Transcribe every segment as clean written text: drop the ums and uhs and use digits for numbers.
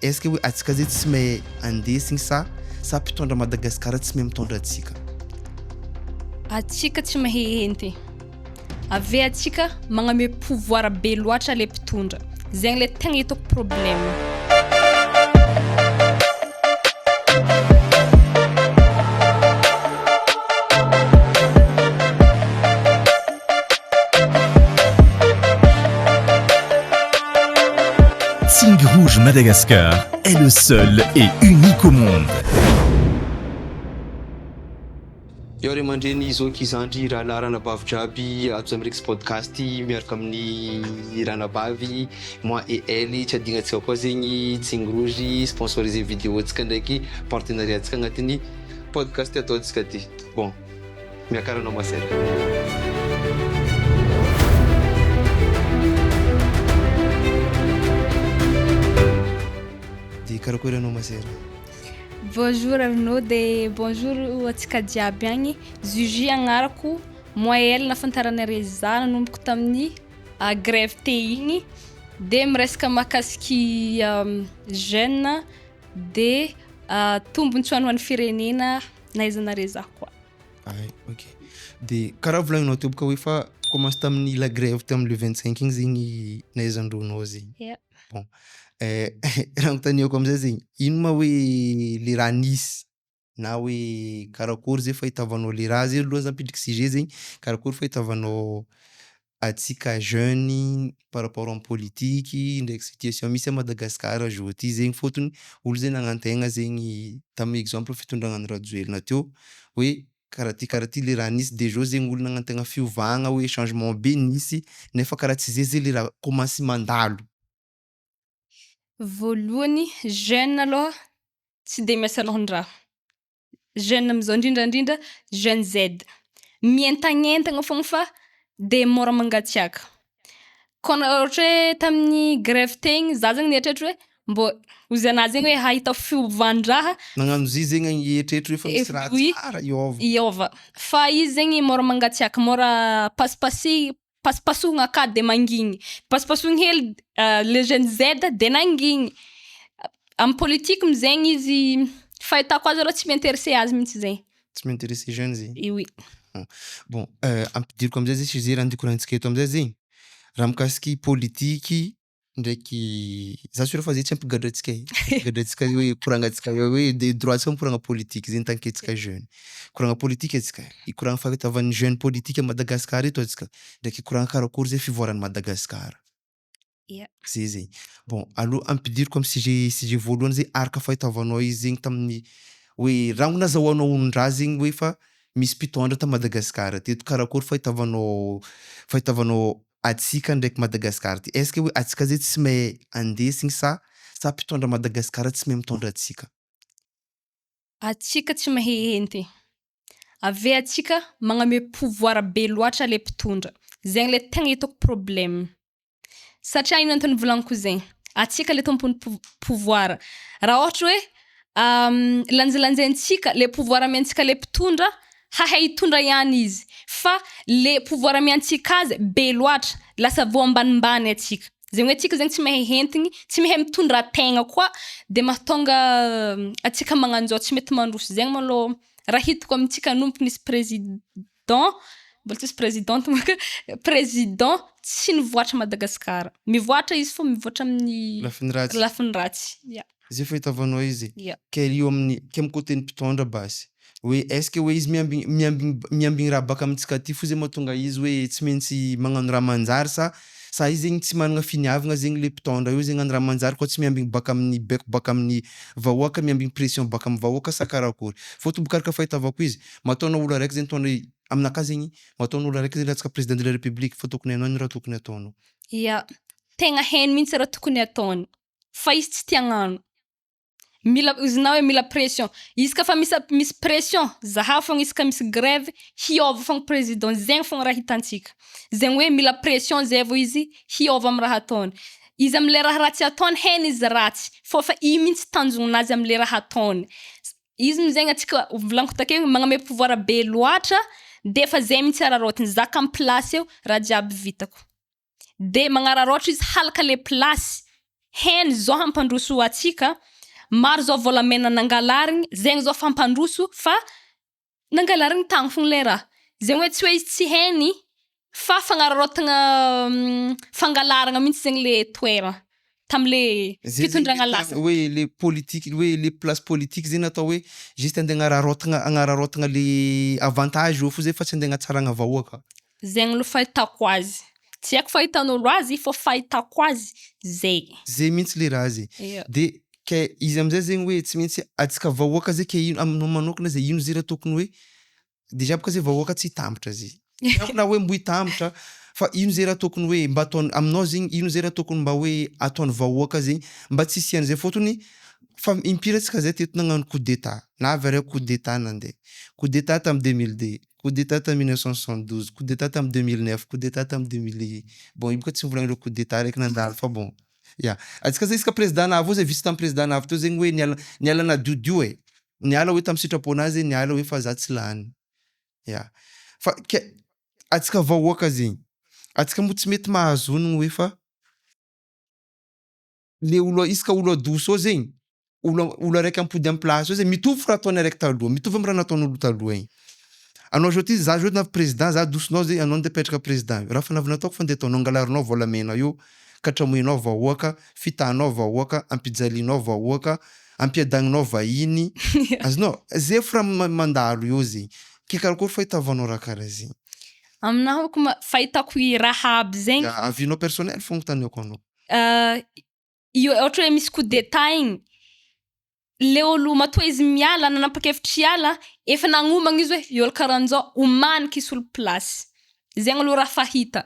Est ce que hoe atsika zay tsy mahay andesigny sa sa mpitondra Madagascar tsy mahay mitondra atsika? Atsika tsy mahay entigny, ave atsika magname pouvoir be loatra le mpitondra, zegny le tegna hitako problème. Tsingy Rouge Madagascar est le seul et unique au monde. Eo ray aman-dreny, zoky, zandry, rahalahy, ranabavy jiaby ato Zamrix Podcast miaraka amin'ny ranabavy moi et elle tsy adinantsika koa zegny Tsingy Rouge sponsorisé vidéo ntsika ndraiky partenariat ntsika agnatin'ny podcast ataontsika ty. Bon. Miakara anao ma sœur. De karakory anao ma sœur? Bonjour Arnaud de bonjour antsika jiaby agny, Juju agnarako, moi et elle nahafantaranareo za nanomboko tamin'ny grève te igny de miresaka mahakasiky jeune de tombotsoa ho an'ny firenena nahaizanareo za koa. Ay ok, de karaha volagninao teo boka hoe fa commence tamin'ny la grève tamin'ny le 25 igny zegny nahaizandreo anao zegny. Ia. Bon, raha anontaniako am'zay zegny, ino ma hoe le raha nisy na hoe karakôry zay fahitavanao le raha zay aloha za ampidriky sujet zegny, karakôry fahitavanao antsika jeunes par rapport am'politiky ndraiky situation misy à Madagasikara zao ty zegny fôtony olo zay nagnantegna zegny tamin'ny exemple fitondragna an'i Rajoelina teo hoe karaha ty karaha ty le raha nisy de zao zegny olo nagnantegna fiovagna hoe changement be nisy nefa karaha tsy zay zay le raha commence mandalo. Voalohany, jeune aloha tsy de miasa lohan-draha, jeune am'zao ndrindrandrindra jeune Z, mientagnentagna foagna fa de môra mangatsiàka. Kô na ôhatra hoe tamin'ny grève tegny za zegny nieritreritra hoe mbô hozy anahy zegny hoe hahita fiovan-draha. Nagnano zy zegny hieritreritra hoe fa misy raha Oui. tsara hiôva. Hiôva fa izy zegny môra mangatsiàka, môra pasipasi- pasipasohogna aka de mangigny, pasipasohigny hely le jeune Z de nangigny. Amy politique am'zaigny izy, fahitako azy aloha tsy mi-intéresser azy mihitsy zegny. Tsy mi-intéresser jeune zegny? Oui. Bon, ampidiriko am'zay zay sujet raha andeha koragnitsika eto am'zay zegny, raha mikasiky politiky ndraiky za sûr fa zay tsy hampigadra antsika e, hampigadra antsika hoe koragnantsika eo hoe de droit-ntsika mikoragna politique zegny tant que antsika jeune. Mikoragna politique antsika, hikoragna fahitavan'ny jeune politique à Madagasikara eto antsika, ndraiky hikoragna karakôry zay fivoaran'i Madagasikara. Ia. Zay zegny. Bon, alô ampidiriko am'sujet sujet voalohany zay araka fahitavanao izy zegny tamin'ny hoe raha nazahoanao onon-draha zegny hoe fa misy mpitondra ta Madagasikara teto, karakôry fahitavanao fahitavanao antsika ndraiky Madagasikara ty? Est ce que hoe antsika zay tsy mahay andesigny sa sa mpitondra Madagasikara tsy mahay mitondra antsika? Antsika tsy mahay entigny, ave antsika magname pouvoir be loatra le mpitondra, zegny le tegna hitako problème. Satria ino antony ivolagniko zegny, antsika le tompon'ny pou- pouvoir, raha ôhatra hoe lanjalanjaintsika le pouvoir amiantsika le mpitondra, hahay hitondra ihany izy fa le pouvoir amiantsika azy be loatra, lasa voambanimbany antsika, zegny hoe antsika zegny tsy mahay entigny, tsy mahay mitondra tegna koa de mahatônga antsika magnanjao tsy mety mandroso, zegny malôha raha hitako amintsika nanomboka nisy président, mbola tsisy présidente manko, président tsy nivoatra Madagasikara, mivoatra izy fô mivoatra amin'ny Lafiny ratsy. lafiny ratsy, ia. Zay fahitavanao izy? Ia. Ke io amin'ny ke am'côté-n'ny mpitondra basy, hoe est ce que hoe izy miambigny miambigny miambigny raha baka amintsika aty fo zay mahatonga izy hoe tsy maintsy magnano raha manjary sa sa izy zegny tsy managna finiavagna zegny le mpitondra io zegny hagnano raha manjary koa tsy miambigny baka amin'ny baiko baka amin'ny vahoaka, miambigny pression baka am'vahoaka sa karakôry? Fôtony boka araka fahitavako izy, matoa anao olo araiky zegny tondra aminakahy zegny, matoa anao olo araiky zegny latsaka président de la république fa tokony hainao ny raha tokony ataonao. Ia, tegna hainy mihitsy raha tokony ataony fa izy tsy tia hagnano. Mila izy na hoe mila pression, izy ka fa misy misy pression, zahavo fogna isaka misy grève hiôva fogna président, zegny fogna raha hitantsika, zegny hoe mila pression zay vao izy hiôva amy raha ataony. Izy amle raha ratsy ataony hainy izy ratsy fô fa io mihitsy tanjonazy amle raha ataony. Izy mo zegny antsika volagniko takeo igny magname pouvoir be loatra de efa zay mihitsy araraotiny, za ka amy place eo raha jiaby vitako. De magnararaotra izy halaka le place. Hainy zao hampandroso atsika, maro zao volamena nangalarigny, zegny zao fampandroso fa nangalarigny tagny fogna le raha. Zegny hoe tsy hoe izy tsy hainy fa fagnararaotagna fangalaragna mihitsy zegny le toera tamle Zay zegny fitondragna lasa. Hoe le politique, hoe le place politique zegny natao hoe juste andeha agnararaotagna agnararaotagna le avantage eo fo zay fa tsy andeha agnatsaragna vahoaka. Zegny aloha fahitako azy. Tsy haiko fahitan'olo azy fô fahitako azy zay. Zay mihitsy le raha zay. Ia. De ke izy amizay zegny hoe tsy maintsy antsika vahoaka zay ke ino aminao manokana zay ino zay raha tokony hoe déjà boka zay vahoaka tsy hitambatra zay. Tsy haiko na hoe mbo hitambatra fa ino zay raha tokony hoe mba ataony aminao zegny, ino zay raha tokony mba hoe ataon'ny vahoaka zegny mba tsy hisian'izay fôtony fa impiry antsika zay teto nagnano coup d'état, navy araiky coup d'état nandeha, coup d'état tamy 2002, coup d'état tamy 1972, coup d'état tamy 2009, coup d'état tamy 2000, bon io boka tsy mivolagnindreo coup d'état araiky nandalo fa bon, ya. Antsika zay isaka président navy eo zay vitsy tamy président navy teo zegny hoe niala niala nadiodio e, niala hoe tamy sitraponazy zay niala hoe fa za tsy lany, ya. Fa ke antsika vahoaka zegny, antsika moa tsy mety mahazo onogno hoe fa le olo isaka olo adoso eo zegny, olo olo araiky ampody amy place eo zegny mitovy raha ataony araiky taloha, mitovy amy raha nataon'olo taloha igny. Anao zao ty, za zao navy président, za adosonao zay anao andeha hipetraka président io, raha fa navy nataoko fa andeha ataonao, angalarinao volamena io, katramoinao vahoaka, fitahanao vahoaka, ampijalianao vahoaka, ampiadagninao vahiny, azonao? Zay fo raha mandalo eo zegny. Ke karakôry fahitavanao raha karaha zegny? Aminahy ko fahitako i raha aby zegny. Ya, avis-nao personnel fô agnontaniako anao. Io ohatra hoe misy coup d'état igny, le olo matoa izy miala nanapa-kevitry hiala, efa nagnomagna izy hoe i olo karahan'zao homaniky hisolo place. Zegny aloha raha fahita.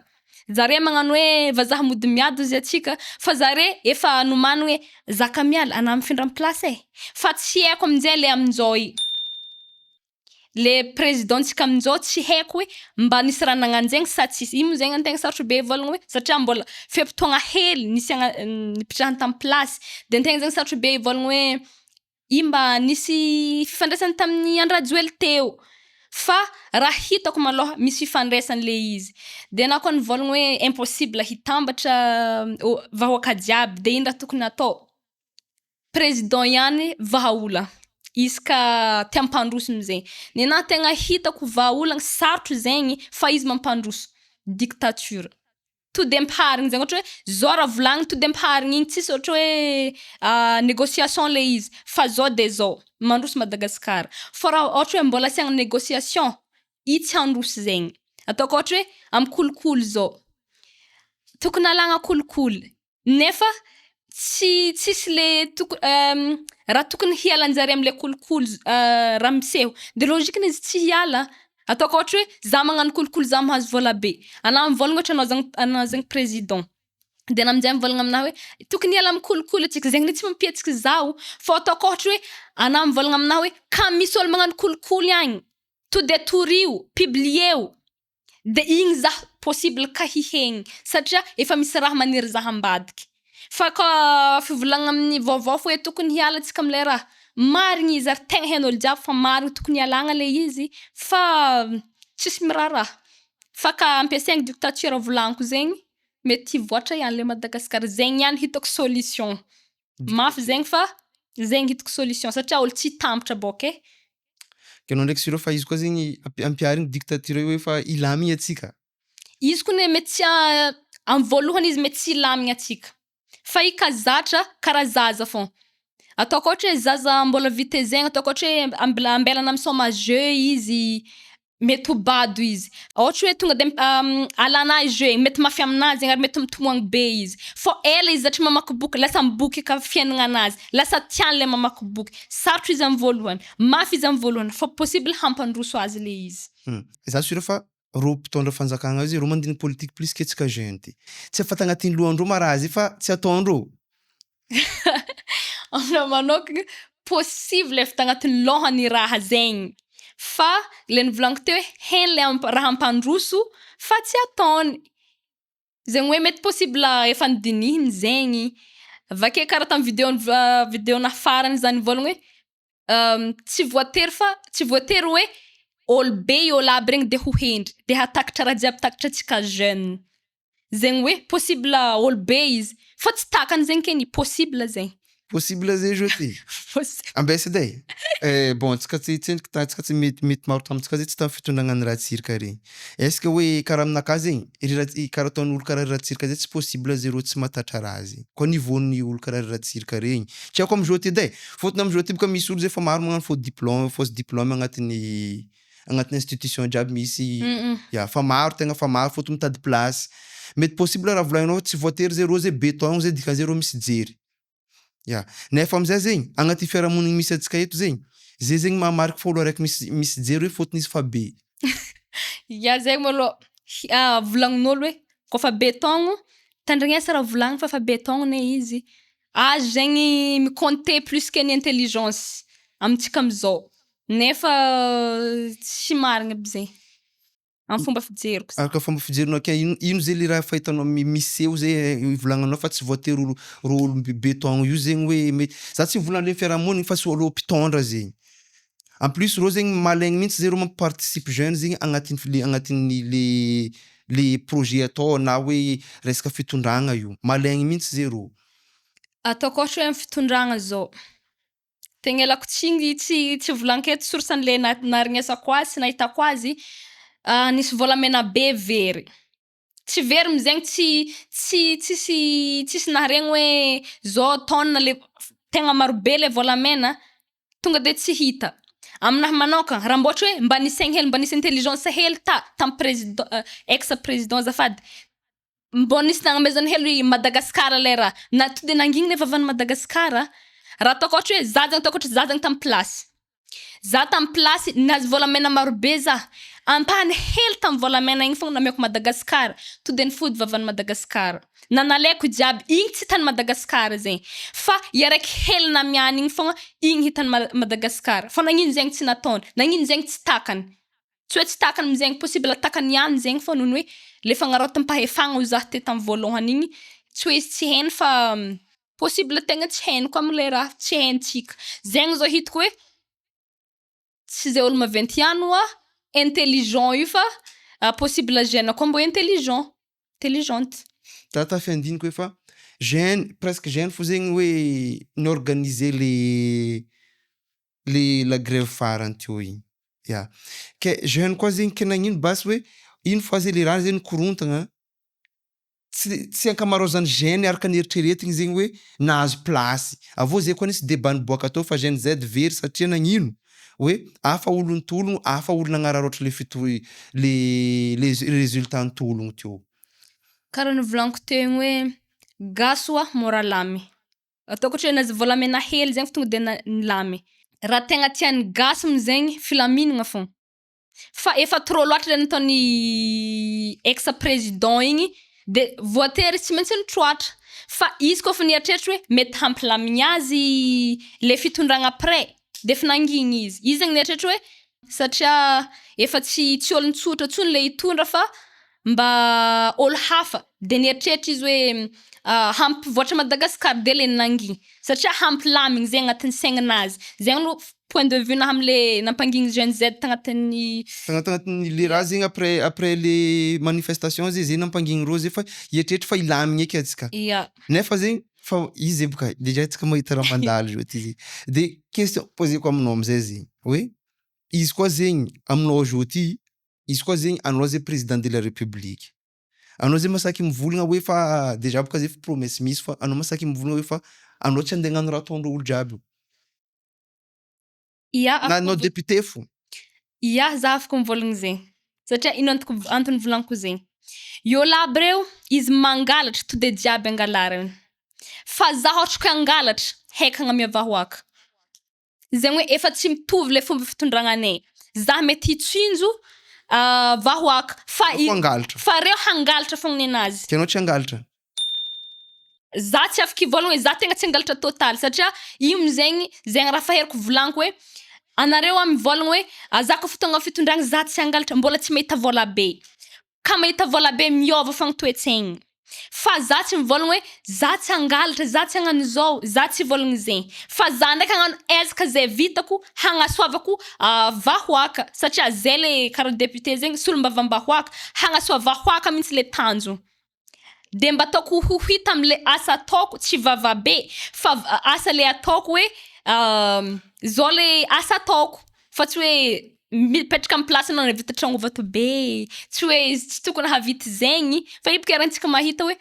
Zare magnano hoe vazaha mody miady hozy atsika fa zare efa nomany hoe zaka miala anah mifindra amy place e. Fa tsy haiko aminjay le aminjao i. Le président-ntsika aminjao tsy haiko hoe mba nisy raha nagnano zegny sa tsisy. Io moa zegny antegna sarotro be hivolagna hoe satria mbola fe-potoagna hely nisiagna nipitrahany tamy place de antegna zegny sarotro be hivolagna hoe i mba nisy fifandraisany tamin'ny Andry Rajoely teo fa raha hitako malôha misy fifandraisany le izy. De anah koa nivolagna hoe impossible hitambatra vahoaka jiaby de ino raha tokony atao? Président ihany vahaolana isaka te hampandroso amizay. Nenahy tegna hitako vahaolana sarotro zegny fa izy mampandroso, dictature. To de ampiharigny zegny ohatra hoe zao raha volagniny to de ampiharigny igny tsisy ohatra hoe négociation le izy fa zao de zao mandroso Madagasikara. Fô raha ohatra hoe mbola asiagna négociation i tsy handroso zegny. Ataoko ohatra hoe amy kolikoly zao, tokony alagna kolikoly nefa tsy tsisy le toko raha tokony hialanjare amle kolikoly raha miseho de logique-ny izy tsy hiala. Ataoko ohatra hoe za magnano kolikoly za mahazo vola be, anah mivôlagna ohatra anao zagny anao zegny président de anah aminjay mivôlagna aminahy hoe tokony hiala amy kolikoly atsika zegny tsy mampihetsiky zaho fô ataoko ohatra hoe anah mivôlagna aminahy hoe ka misy ôlo magnano kolikoly agny to de torio, publieo de igny zah possible ka hihegny satria efa misy raha manery zah ambadiky. Fa koa fivolagnana amin'ny vaovao fo hoe tokony hiala atsika amle raha, marigny izy ary tegna hain'olo jiaby fa marigny tokony hialagna le izy fa tsisy miraharaha. Fa ka ampiasaigny dictature volagniko zegny mety hivoatra ihany le Madagasikara zegny ihany hitako solution. Mafy zegny fa zegny hitako solution satria olo tsy hitambatra bôka e. Ke anao ndraiky sûr fa izy koa zegny ampiharigny dictature io hoe fa hilamigny atsika? Izy koa ne mety tsy amy voalohany izy mety tsy hilamigny atsika fa i ka zatra karaha zaza fô. Ataoko ohatra hoe zaza mbola vitezaigna ataoko ohatra hoe ambelana misôma jeu izy mety ho bado izy. Ohatra hoe tonga de alana jeu mety mafy aminazy igny ary mety mitomoagny be izy. Fô ela izy zatry mamaky boky lasa miboky ka fiaignananazy, lasa tiany le mamaky boky. Sarotro izy amy voalohany, mafy izy amy voalohany fô possible hampandroso azy le izy. Za sûr fa rô mpitondra fanjakagna io zay rô mandiniky politique plus que antsika jeune ty. Tsy efa tagnatin'ny lohandreo ma raha zay fa tsy ataondreo. Aminahy manokagna possible efa tagnatin'ny lôhany raha zegny fa le nivolagniko teo hoe hainy le raha hampandroso fa tsy ataony. Zegny hoe mety possible efa nodinihiny zegny. Avake karaha tamy vidéo vidéo-nahy farany za nivôlagna hoe tsy voatery fa tsy voatery hoe ôlo be ôlo aby regny de ho hendry de hahatakatra raha jiaby takatrantsika jeune. Zegny hoe possible olo be izy fa tsy takany zegny keny possible zegny. Possible zay zao ty. Possible. Ambesa edy e. Eh, bon antsika tsy tsendriky ta- antsika tsy mety mety maro tamintsika zay tsy tamin'ny fitondragnan'i Ratsiraka regny. Est ce que hoe karaha aminakahy zegny, ry Rats- karaha ataon'olo karaha ry Ratsiraka zay tsy possible zay rô tsy mahatatra raha zegny. Koa niveau-n'ny olo karaha ry Ratsiraka regny. Tsy haiko am'zao ty edy e, fôtony am'zao ty boka misy olo zay efa maro magnano faux diplôme fausse diplôme agnatin'ny agnatin'ny institution jiaby misy ya fa maro tegna fa maro fôtony mitady place. Mety possible raha volagninao tsy voatery zay rô zay be taogno zay dikan'izay rô misy jery. Ya, nefa am'zay zegny agnatin'ny fiarahamonigny misy antsika eto zegny, zay zegny mahamariky fa olo araiky misy misy jery hoe fôtony izy fa be. Ya zegny malôha hi- volagnin'ôlo hoe kaofa be taogno, tandrignesa raha volagniny fa efa be taogno ne izy. Âge zegny mi-compter plus que ny intelligence amintsika amizao nefa tsy marigny aby zegny amy fomba fijeriko. Araka fomba fijerinao ke ino ino zay le raha fahitanao mi- miseho zay ivolagnanao fa tsy voatery olo rô olo be taogno io zegny hoe mety za tsy mivolagna le fiarahamonigny fa so rô mpitondra zegny. En plus rô zegny malaigny mihitsy zay rô mampiparticipe jeune zegny agnatin'ny fle agnatin'ny le le projet atao na hoe resaka fitondragna io, malaigny mihitsy zay rô. Ataoko ôhatra hoe amy fitondragna zao, tegna ialako tsigny tsy tsy volagniko eto source an'le na- naharegnesako azy sy nahitako azy, nisy vôlamena be very. Tsy very am'zaigny tsy tsy tsisy tsisy naharegny hoe zao tonne le f- tegna marobe le vôlamena tonga de tsy hita. Aminahy manôkagna raha mbô ôhatra hoe mba nisaigny hely mba nisy intelligence hely ta tamy président ex président azafady, mbô nisy nagnamezany hely Madagasikara le raha, na to de nangigny ne vavan'i Madagasikara. Raha ataoko ôhatra hoe za zegny ataoko ôhatra za zegny tamy place, za tamy place nahazo vôlamena marobe za, ampahany hely tamy vôlamena igny fogna namiako Madagasikara, to de nifody vavan'i Madagasikara. Na nalaiko jiaby, igny tsy hitan'i Madagasikara zegny fa i araiky hely namiany igny fogna igny hitan'i Ma- Madagasikara. Fa nagnino zegny tsy nataony, nagnino zegny tsy takany? Tsy hoe tsy takany am'zaigny possible takany ihany zegny fô noho ny hoe le fagnaraotam-pahefagna hoy zah te tamy voalohany igny, tsy hoe izy tsy hainy fa possible tegna tsy hainy koa am'le raha, tsy haintsika. Zegny zao hitako hoe tsy zay olo maventy ihany oa intelligent io fa possible jeune koa mbô intelligent, intelligente. Za tafiandiniko hoe fa jeune presque jeune fo zegny hoe niorganiser le le la grève farany teo igny, ya. Ke jeune koa zegny ke nagnino basy hoe une fois zay le raha zay nikorontagna tsy tsy ankamaroazan'ny jeune araka ny eritreretigny zegny hoe nahazo plasy. Avy eo zay koa nisy débat niboaka tao fa Gen Z very satria nagnino hoe hafa olo nitologno, hafa olo nagnararaotra le fito- le le résultat nitologno teo. Karaha nivolagniko teo igny hoe gasy oa môra lamy. Ataoko ohatra hoe nahazo vôlamena hely zegny fa tonga de na- nilamy. Raha tegna tian'ny gasy am'zaigny filaminagna fogna fa efa trop loatra le nataon'ny ex président igny de voatery tsy maintsy nitroatra fa izy kaofa nieritreritra hoe mety hampilamigny azy le fitondragna après de efa nangigny izy. Izy zegny nieritreritra hoe satria efa tsy tsy ôlon-tsotra ntsony le hitondra fa mba ôlo hafa de nieritreritra izy hoe hampivoatra Madagasikara de le nangigny satria hampilamigny zegny agnatin'ny saigninazy. Zegny aloha point de vue-nahy am'le nampangigny Gen Z tagnatin'ny Tagnatignatin'ny le raha zegny après après le manifestation zay zay nampangigny rô zay fa hieritreritra fa hilamigny eky antsika. Nefa zegny fa izy zay boka déjà antsika mahita raha mandalo zao ty zay. De question poseko aminao am'zay zegny hoe izy koa zegny aminao zao ty, izy koa zegny anao zay président de la république, anao zay mahasaky mivolagna hoe fa déjà boka zay fa promesse misy fa anao mahasaky mivolagna hoe fa anao tsy andeha hagnano raha ataondreo olo jiaby io. Ia. Na anao député fo. Ia, za afaka mivôlagna zegny satria ino antoko antony volagniko zegny? I ôlo aby reo izy mangalatra to de jiaby angalariny fa za ôhatra koa hangalatra haiko hagnamia vahoaka. Zegny hoe efa tsy mitovy le fomba fitondragnanay. Za mety hitsinjo vahoaka fa Anao fo hangalatra. fa reo hangalatra fogna ninazy. Ke anao tsy hangalatra? Za tsy afaka hivôlagna hoe za tegna tsy hangalatra total satria io amizegny zegny raha faheriko volagniko hoe anareo a mivôlagna hoe za kaofa tonga amy fitondragna za tsy hangalatra mbôla tsy mahita vôla be. Ka mahita vôla be miôva fogna toe-tsaigny. Fa za tsy mivôlagna hoe za tsy hangalatra, za tsy hagnano zao, za tsy hivôlagna zegny. Fa za ndraiky hagnano ezaka zay vitako hagnasoavako vahoaka satria zay le karaha député zegny solombavam-bahoaka, hagnasoa vahoaka mihitsy le tanjogno. De mba ataoko ho hita am'le asa ataoko, tsy vavabe fa asa le ataoko hoe zao le asa ataoko, fa tsy hoe mipetraka amy place anao nahavita tragno vato be, tsy hoe izy tsy tokony hahavita zegny, fa io boka iarahantsika mahita hoe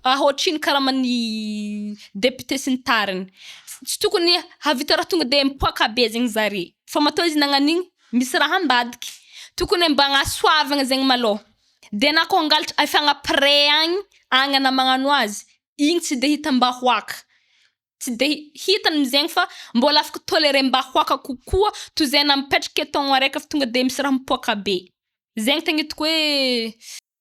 ahoatrino karaman'ny député sy ny tariny. Tsy tokony hahavita raha tonga de mipoaka be zegny zare, fa matoa izy nagnano igny misy raha ambadiky, tokony mba agnasoavagna zegny malôha. De anà kô hangalatra efa agny après agny, agny anà magnano azy, igny tsy de hitam-bahoaka, tsy de hitany zegny fa mbôla afaka tolérem-bahoaka kokoa toy zay anà mipetraka taogno araiky fa tonga de misy raha mipoaka be. Zegny tegna hitako hoe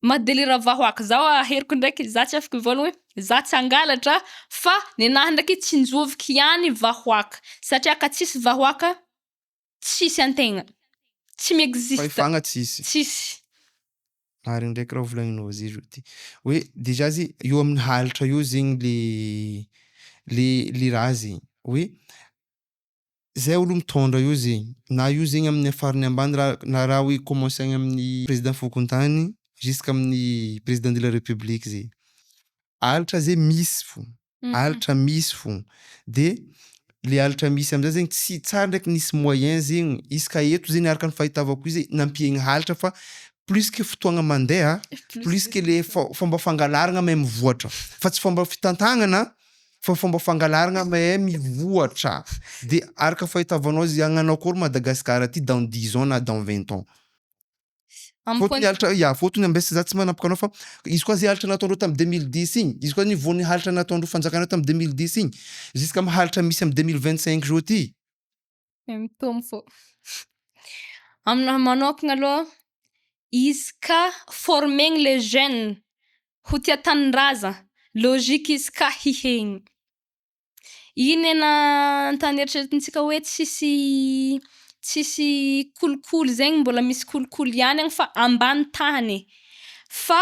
maha-délire vahoaka. Zaho aheriko ndraiky, za tsy afaka hivôlagna hoe za tsy hangalatra fa nenahy ndraiky tsinjoviko ihany vahoaka satria ka tsisy vahoaka tsisy an-tegna, tsy mi-existe. Fahefagna tsisy. Tsisy. Marigny ndraiky raha volagninao zay zao ty. Hoe déjà zay eo amin'ny halatra io zegny le raha zegny hoe zay olo mitôndra io zegny, na io zegny amin'ny farany ambany raha na raha hoe commencer agny amin'ny président fokontany jusqu'amin'ny président de la république zegny. Halatra zay misy fô, halatra misy fô de le halatra misy am'zay zegny tsy tsara ndraiky nisy moyen zegny isaka eto zegny araka ny fahitavako izy nampihegny halatra fa plus que fotoagna mandeha, plus que le fomba fangalarana mahay mivoatra fa tsy fomba fitantagnana fa fomba fangalarana mahay mivoatra, de araka fahitavanao izy hagnano akôry Madagasikara ty dans 10 ans na dans 20 ans? Amy Fôtony point halatra ya, fôtony ambesa za tsy manapaka anao fa izy koa zay halatra nataondreo tamy 2010 igny, izy koa niveau-n'ny halatra nataondreo fanjakana tamy 2010 igny jusqu'à amy halatra misy amy 2025 zao ty. Mitombo fô. Aminahy manôkagna aloha, izy ka formegny les jeunes ho tia tanindraza, logique izy ka hihegny. Iny ena antany eritreretintsika hoe tsisy kolikoly zegny, mbola misy kolikoly ihany agny fa ambany tahany, fa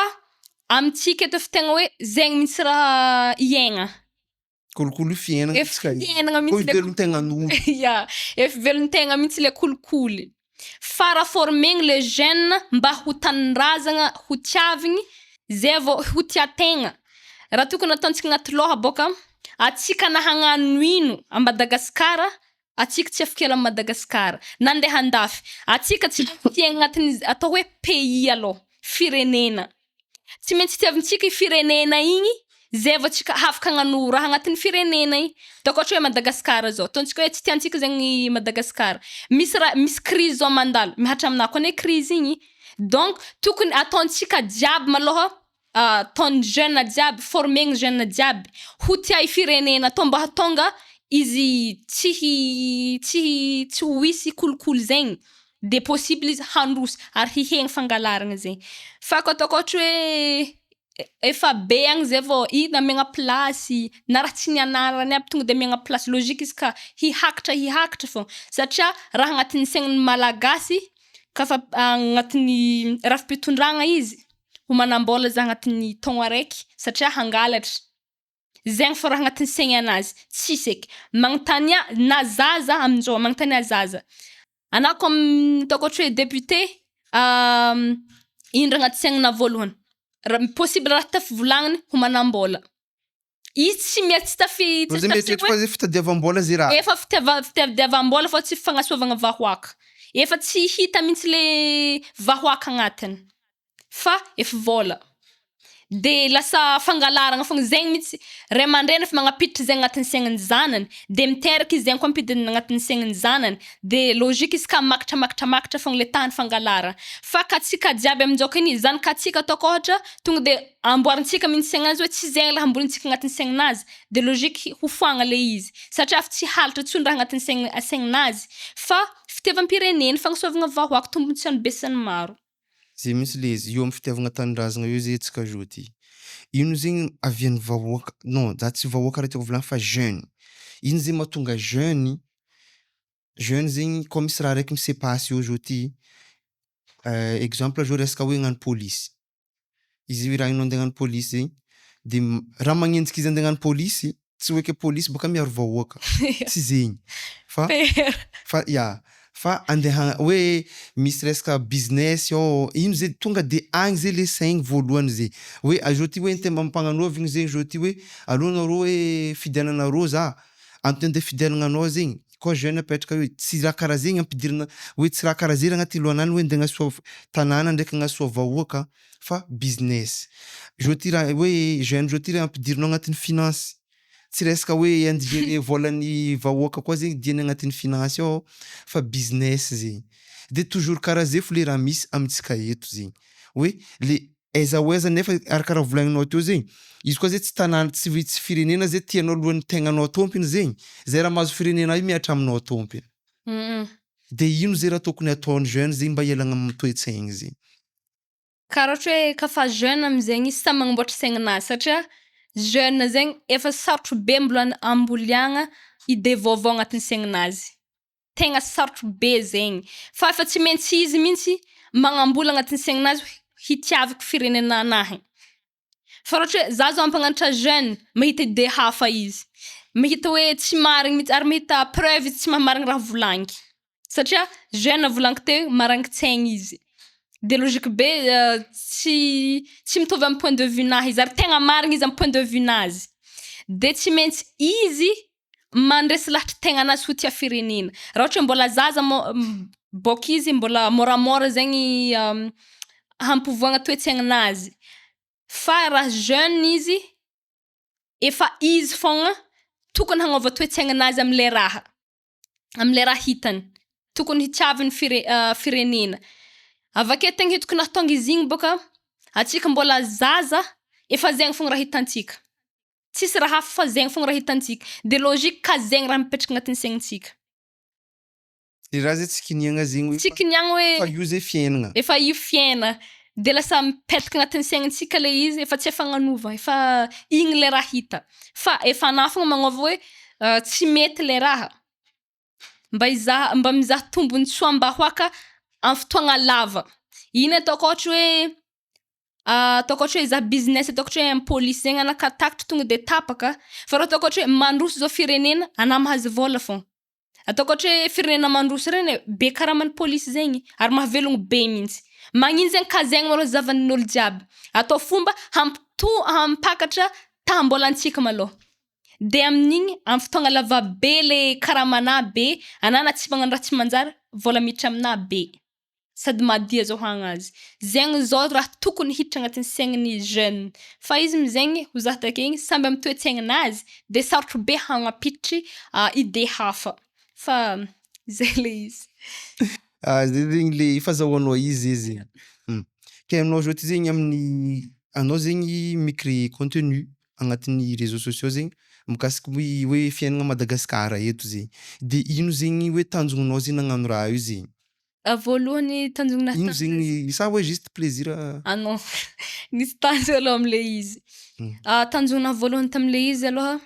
amitsika eto efa tegna hoe zegny mihitsy raha iaigna. Kolikoly io fiainagna Efa tsika io. fiainagna Koa mihitsy le velon-tegnan'olo. Ya, efa velon-tegna mihitsy le kolikoly. Fa raha formegny les jeunes mba ho tanindrazagna, ho tiavigny, zay vao ho tia tegna. Raha tokony ataontsika agnaty lôha bôka, atsika na hagnano ino a Madagasikara, atsika tsy afaka hiala a Madagasikara na andeha andafy, atsika tsy maintsy hiaigna agnatin'ny atao hoe pays alôha, firenena. Tsy maintsy tiavintsika i firenena igny zay vao tsika afaka hagnano raha agnatin'ny firenena igny. Ataoko ohatra hoe Madagasikara zao, ataontsika hoe tsy tiantsika zegny Madagasikara, misy raha misy crise zao mandalo, mihatra aminahy koa anie crise igny, donc tokony ataontsika jiaby malôha, ataon'ny jeune jiaby, formegny jeune jiaby ho tia i firenena tô mba hahatonga izy tsy hi- tsy hi- tsy ho hisy kolikoly zegny, de possible izy handroso ary hihegny fangalarana zegny. Fa koa ataoko ohatra hoe efa be agny zay vao i namiagna plasy na raha tsy nianarany aby tonga de amiagna plasy, logique izy ka hihakatra hihakatra fô satria raha agnatin'ny saignan'ny Malagasy kafa agnatin'ny rafi-pitondragna izy, ho manam-bôla za agnatin'ny taogno araiky satria hangalatra, zegny fô raha agnatin'ny saignanazy, tsisy eky. Magnontania na zaza aminjao, magnontania zaza, anà comme ataoko ohatra hoe député ino raha agnaty saignanà voalohany? Raha possible raha tafivolagnany ho manam-bôla. Izy tsy mia- tsy tafi Reo tsy zay tafy mieritreritra fa zay fitadiavam-bôla zay raha. Efa fitiava- fitadiavam-bôla fa tsy fagnasoavagna vahoaka. Efa tsy hita mihitsy le vahoaka agnatiny fa efa vôla. De lasa fangalaragna fogna zegny mihitsy ray aman-dreny efa magnapiditry zegny agnatin'ny saignan'ny zanany, de miteraka izy zegny koa ampidiny agnatin'ny saignan'ny zanany, de logique izy ka makatra makatra makatra fogna le tahan'ny fangalarana. Fa ka antsika jiaby aminjao kiny zanak'antsika ataoko ôhatra tonga de amboarintsika mihitsy saignanazy hoe tsy zegny raha ambolintsika agnatin'ny saignanazy, de logique ho foagna le izy satria fa tsy halatra intsony raha agnatin'ny saignanazy fa fitiavam-pirenena, fagnasoavagna vahoaka, tombotsoan'ny be sy ny maro. Zay mihitsy le izy, io amy fitiavagna tanindrazagna io zay antsika zao ty. Ino zegny avian'ny vahoaka, non za tsy vahoaka raha tiako volagny fa jeune. Ino zegny mahatonga jeune, jeune zegny koa misy raha raiky mi-se passe eo zao ty, exemple zao resaka hoe hagnano pôlisy, izy io raha ino andeha hagnano pôlisy zegny de raha magnenjiky izy andeha hagnano pôlisy, tsy hoe ke pôlisy bôka miaro vahoaka, tsy zegny fa fa ya. Fa andeha hoe misy resaka business ao, ino zay tonga de agny zay le saigny voalohany zay. Hoe zao ty hoe ny ampagnanaovigny zegny zao ty hoe aleo nareo hoe fidiananareo za, antony andeha fidianana anao zegny koa jeune apetraka hoe tsy raha karaha zegny ampidirana hoe tsy raha karaha zay raha agnatin'ny lohanany hoe andeha hagnasoa tanàna ndraiky hagnasoa vahoaka fa business. Zao ty raha hoe jeune zao ty raha ampidirinao agnatin'ny finance, tsy resaka hoe andeha gérer vôlan'ny vahoaka koa zegny diany agnatin'ny finance ao fa business zegny. De toujours karaha zay fo le raha misy amintsika eto zegny hoe le aiza ho aiza nefa araka raha volagninao teo zegny, izy koa zay tsy tanàna tsy firenena zay tianao alohan'ny tegnanao tômpony zegny, zay raha mahazo firenena io mihatra aminao tômpiny. De ino zay raha tokony ataon'ny jeune zegny mba hialagna amin'ny toe-tsaigny zegny? Karaha ohatra hoe kafa jeune amizegny izy samy magnamboatra saigninazy satria jeune zegny efa sarotro be mbola amboliagna idée vaovao agnatin'ny saigninazy. Tegna sarotro be zegny fa efa tsy maintsy izy mihitsy magnambola agnatin'ny saigninazy hitiavako firenena anahy. Fa raha ohatra hoe za zao ampagnanatra jeune mahita idée hafa izy, mahita hoe tsy marigny mihitsy ary mahita preuve izy tsy mahamarigny raha volagniky satria jeune volagniko teo maragnitsaigny izy de logique be tsy mitovy amy point de vue-nahy izy ary tegna marigny izy amy point de vue-nazy de tsy maintsy izy mandresy lahatry tegnanazy ho tia firenena. Raha ohatra hoe mbola zaza mô bôka izy mbola môramôra zegny hampivoagna toe-tsaigninazy fa raha jeune izy efa izy fogna tokony hagnôva toe-tsaigninazy amle raha, amle raha hitany tokony hitiavany firenena. Avake tegna hitako nahatonga izy igny bôka atsika mbola zaza efa zegny fogna raha hitantsika, tsisy raha hafa fa zegny fogna raha hitantsika de logique ka zegny raha mipetraka agnatin'ny saignitsika. Le raha zay tsy kiniagna zegny hoe Tsy kiniagna hoe fa io zay fiaignana. Efa io fiaina de lasa mipetaka agnatin'ny saignitsika le izy efa tsy afagnanova efa igny le raha hita fa efa anah fogna magnôva hoe tsy mety le raha mba hizaha mba mizaha tombotsoam-bahoaka amy fotoagna lava. Ino ataoko ôhatra hoe ataoko ôhatra hoe hizaha business ataoko ohatra hoe amy pôlisy zegny anah ka takatra tonga de tapaka fa raha ataoko ôhatra hoe mandroso zao firenena anah mahazo vôla fogna. Ataoko ôhatra hoe firenena mandroso regny e be karaman'ny pôlisy zegny ary mahavelogno be mihitsy. Magnino zegny ka zegny malôha zahavan'olo jiaby atao fomba hampito- hampakatra taham-bôlantsika malôha de amin'igny amy fotoagna lavabe le karamanà be anà na tsy magnano raha tsy manjary vôla miditra aminà be sady madio azahoagna azy. Zegny zao raha tokony hiditra agnatin'ny saigniny jeune fa izy amizegny ho zaha take igny samby amy toe-tsaigninazy de sarotro be hagnampiditry idée hafa fa zay le izy. Ah, zay zegny le fahazahoanao izy izy. Ke anao zao ty zegny amin'ny anao zegny mi-créer contenu agnatin'ny réseaux sociaux zegny mikasiky hoe fiaignana Madagasikara eto zegny. De ino zegny hoe tanjognonao zegny nagnano raha io zegny? Voalohany tanjogna Ino zegny sa hoe juste plaisir? Ah non, nisy tanjona aloha amle izy. Tanjona voalohany tamle izy aloha,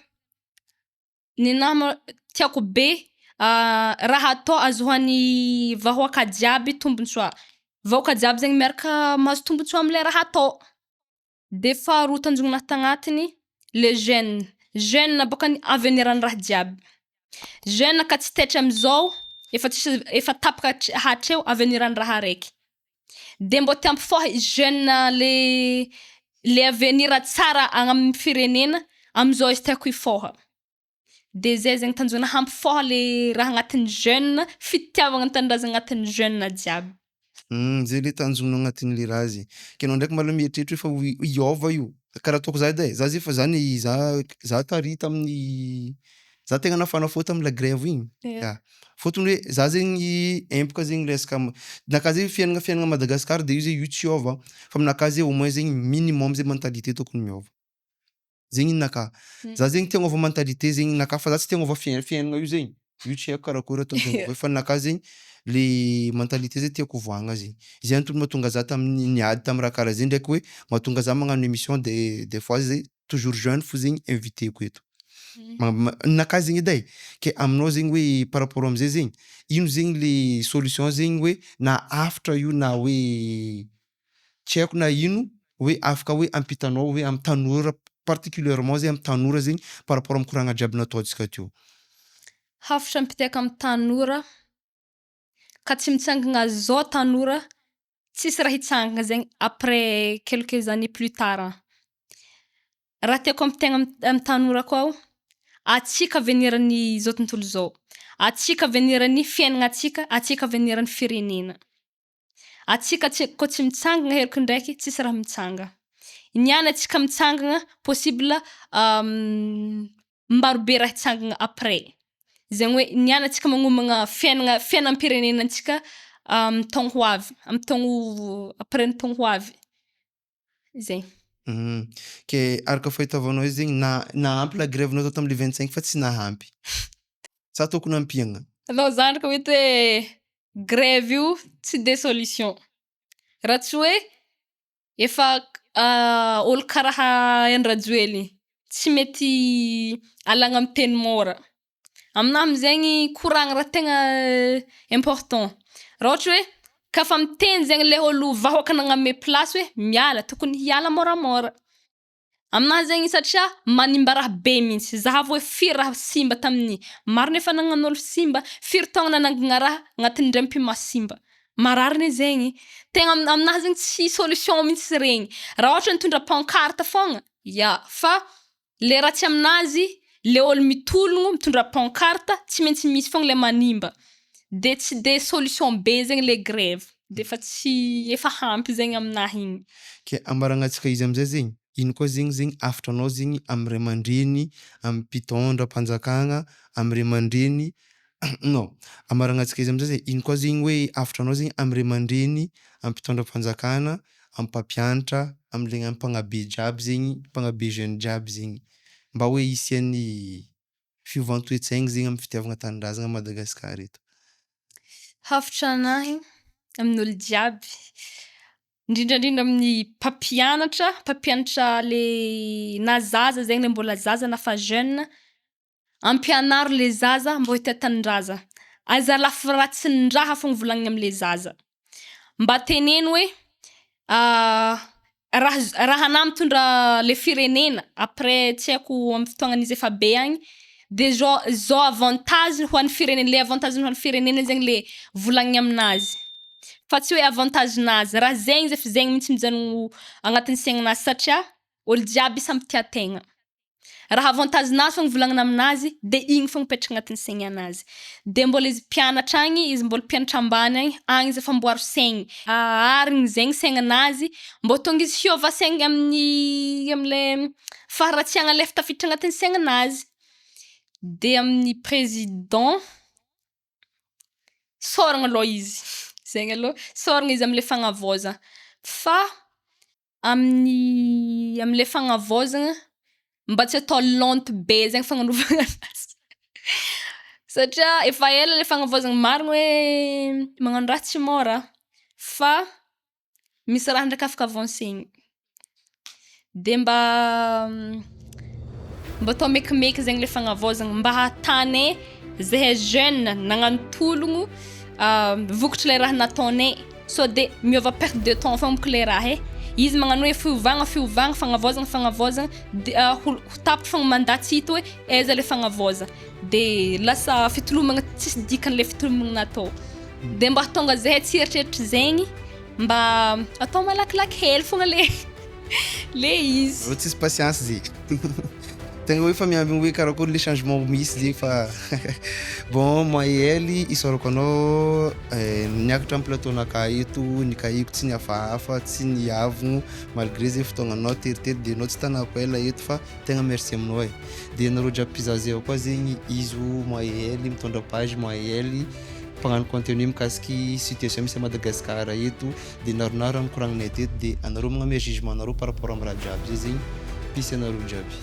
ninahy ma tiako be raha atao azahoan'ny vahoaka jiaby tombotsoa. Vahoaka jiaby zegny miaraka mahazo tombotsoa amle raha atao. De faharoa tanjonahy tagnatiny, le jeune, jeune bôkany avenir-n'ny raha jiaby. Jeune ka tsy taitra amizao efa tsisy efa tapaka hatreo avenir-n'ny raha araiky. De mbô te hampifôha jeune le avenir tsara agny amin'ny firenena amizao izy tiako hifôha. De zay zegny tanjona hampifôha le raha agnatin'ny jeune fitiavagna ny tanindrazana agnatin'ny jeune jiaby. Zay le tanjonao agnatin'le raha zegny. Ke anao ndraiky malôha mieritreritra hoe fa ho hiôva io. Karaha ataoko za edy e, za zay fa zany za tary tamin'ny za tegna nafana fô tamy la grève igny. Ya, fôtony hoe za zegny empaka zegny resaka ninakahy zegny fiaignana Madagasikara de io zegny io tsy hiôva fa aminakahy zegny au moins zegny minimum zay mentalité tokony miôva. Zegny ninakahy. Za zegny te hagnôva mentalité zegny ninakahy fa za tsy te hagnôva fiaignana io zegny, io tsy haiko karakory atao fa ninakahy zegny le mentalité zay tiako ovoagna zegny. Zay antony mahatonga za tamin'ny niady tamy raha karaha zay ndraiky hoe mahatonga za magnano émission de des fois zay toujours jeune fo zegny invité-ko eto. Ninakahy zegny edy e, ke aminao zegny hoe par rapport am'zay zegny, ino zegny le solution zegny hoe na hafatra io na hoe tsy haiko na ino hoe afaka hoe ampitanao hoe amy tanora particulièrement zegny amy tanora zegny par rapport amy koragna jiaby nataontsika teo? Hafatra ampitaiko amy tanora. Ka tsy mitsangana zao tanora, tsisy raha hitsangana zegny après quelques années plus tard agny. Raha tiako ampitaigna amy tanora koa, atsika avenir-ny zao tontolo zao. Atsika avenir-ny fiaignanatsika, atsika avenir-ny firenena. Atsika tsy koa tsy mitsangana heriko ndraiky, tsisy raha mitsanga. Niany atsika mitsangana, possible marobe raha hitsangana après. Zegny hoe niany atsika magnomagna fiaignana fiaignam-pirenenantsika amy taogno ho avy. Amy taogno après ny taogno ho avy. Zegny. Ke araka fahitavanao izy zegny na nahampy la grève natao tam'le 25 fa tsy nahampy? Sa tokony ampiagna? Anao zandriko mety hoe grève io tsy de solution. Raha tsy hoe efa olo karaha Andry Rajoely tsy mety alagna amy teny môra. Aminahy amizegny koragna raha tegna important. Raha ôhatra hoe ka fa miteny zegny le ôlo vahoaka nagname place hoe miala tokony hiala môramôra. Aminahy zegny satria manimba raha be mintsy. Zahavo hoe firy raha simba tamin'igny. Maro ny fanagnan'olo simba. Firy taogno nanangana raha agnatin'ny indray mipi-maso simba. Marary ne zegny. Tegna aminahy zegny tsy solution mintsy regny. Raha ôhatra nitondra pancarte fogna, ya! Fa le ratsy aminazy, le ôlo mitologno mitondra pancarte tsy maintsy misy fogna le manimba. De tsy de solution be zegny le grève. De fa tsy efa ampy zegny aminahy igny. Ke ambaragnatsika izy amizay zegny, ino koa zegny zegny hafitranao zegny amy ray aman-dreny, amy mpitondram-panjakagna, amy ray aman-dreny non ambaragnatsika izy amizay zay, ino koa zegny hoe hafitranao zegny amy ray aman-dreny, amy mpitondram-panjakana, amy mpampianatra, am'le mpagnabe jiaby zegny, mpagnabe jeune jiaby zegny mba hoe hisian'ny fiovan-toe-tsaigny zegny amy fitiavagna tanindrazagna à Madagasikara eto? Hafatra anahy amin'olo jiaby, ndrindrandrindra amin'ny mpampianatra, mpampianatra le na zaza zegny le mbola zaza na fa jeune, ampianaro le zaza mbô hitia tanindraza. Aza lafy ratsin-draha fogna volagnina amle zaza. Mba teneno hoe raha z- raha anà mitondra le firenena après tsy haiko amy fotoagnan'izy efa be agny, de zao zao avantage ho an'ny firene- le avantage ho an'ny firenena zegny le volagniny aminazy. Fa tsy hoe avantage-nazy. Raha zegny izy ef zegny mintsy mijanogno agnatin'ny saigninazy satria ôlo jiaby samby tia tegna. Raha avantage-nazy fogna volagnina aminazy de igny fogna mipetraka agnatin'ny saignanazy. De mbôla izy mpianatra agny, izy mbôla mpianatra ambany agny, agny izy efa amboary saigny. Aharigny zegny saigninazy mbô hatonga izy hiôva saigny amin'ny amle faharatsiagna le efa tafiditry agnatin'ny saigninazy. De amin'ny président, sôragna alôha izy, zegny alôha, sôragna izy amle fagnavôzagna fa amin'ny amle fagnavôzagna mba tsy atao lente be zegny fagnanovagna anazy satria efa ela le fagnavôzagna marigny hoe magnano raha tsy môra fa misy raha ndraiky afaka avancegny. De mba mba atao mekimeky zegny le fagnavôzagna mba ahatanay zahay jeune nagnano tologno vokatry le raha nataonay sao de miôva perte de temps fogna môko le raha e. Izy magnano hoe fiovagna fiovagna, fagnavôzagna fagnavôzagna de ho tapitry fogna mandat tsy hita hoe aiza le fagnavôzagna. De lasa fitolomagna tsisy dikany le fitolomagna natao. De mba hahatonga zahay tsy hieritreritry zegny mba atao malakilaky hely fogna le le izy. Rô tsisy patience zay. Tegna hoe fa miambigny hoe karakôry le changement misy zegny fa bon Mahely isaorako anao niakatra amy plateau-nakahy eto, nikahiko tsy nihafahafa, tsy niavogno malgré zay fotoagnanao teritery de anao tsy tanako ela eto fa tegna merci aminao e. De anareo jiaby mpizaha zay ao koa zegny izy o Mahely mitondra page Mahely mpagnano contenu mikasiky situation misy à Madagasikara eto de naronaro raha nikoragninay teto de anareo magname jugement-nareo par rapport amy raha jiaby zay zegny, peace anareo jiaby.